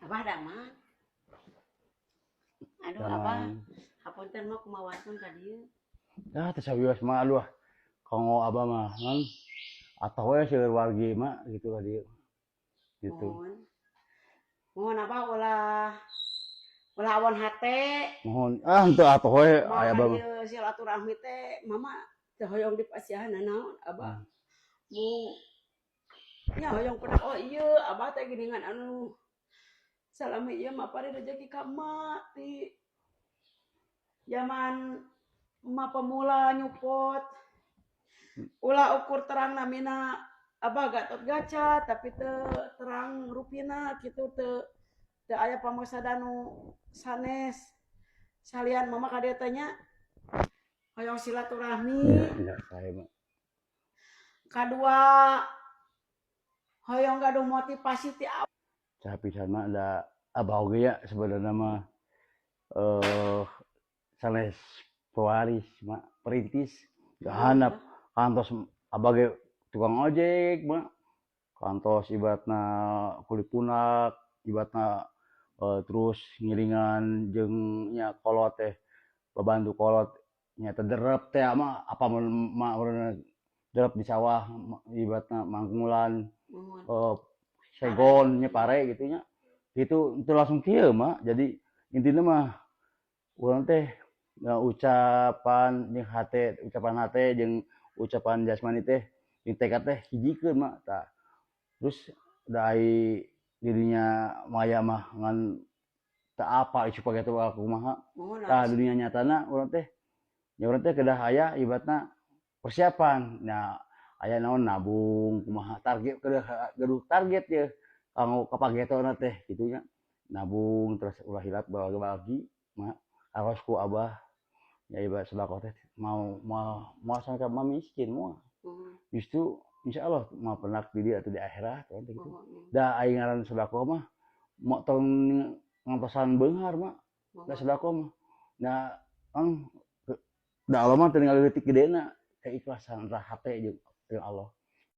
Abah damang. Aduh, Abah. Damang. Hapunten mah, kumaha wantun ka dieu? Ah, teu sawios mah, aduh. Kanggo abah mah ngan atau we seueur wargi mah gitu ka dieu. Gitu. Mohon. Mohon Abah ulah ulah awon hate. Mohon ah henteu, atuh we Mau aya ka abah mah. Dieu silaturahmi teh mama teu hoyong dipasihan naon, Abah. Mu nya hoyong pernah, oh iya, Abah teh geuningan anu salami ieu mah pari rezeki ka emak ti zaman emak pemula nyupot. Ulah ukur terang namina Abah Gatot Gaca, tapi teu terang rupina kitu, teu teu aya pamosada nu sanes salian. Mama ka dieu teh nya hoyong silaturahmi. Ya, saya mah. Kadua, hoyong gaduh motivasi ti Cah pisan mah da abah oge ya sebenarnya mah sanes pewaris mah, perintis gahanap kantos abah ge tukang ojek mah, kantos ibaratna kuli punak, ibaratna terus ngiringan jeung nya kolot teh, babantu kolot nya teh, derep teh mah apa mun mah derep di sawah, ibaratna mangkulan. Mohon. Segon nya, pare gitu nya, itu langsung kieu mah. Jadi intinya mah urang teh ya, ucapan jeung hate, ucapan hate jeung ucapan jasmani teh jeung tekad teh hijikeun mah. Tah, terus da ai dirinya maya mah ngan teu apa isu pake teh kumaha. Mohon. Tah, dunia nyatana urang teh ya, urang teh kedah aya ibaratna persiapan. Nah, aya naon, nabung kumaha, target, kedah gaduh target ya kanggo kapagetona teh kitu nya, nabung. Terus ulah hilap bagi-bagi mah, awas ku abah ya, ibarat sedekah teh mau mau mau sampai ka miskin moal. Justru insya Allah mau penak di dia atau di akhirat kan gitu. Da ai ngaran sedekah mah mau tong ngantosan beunghar mah da. Sedekah mah nah kan da Allah mah teu ningali leutik gedena, keikhlasan tah hate jeung jeung Allah.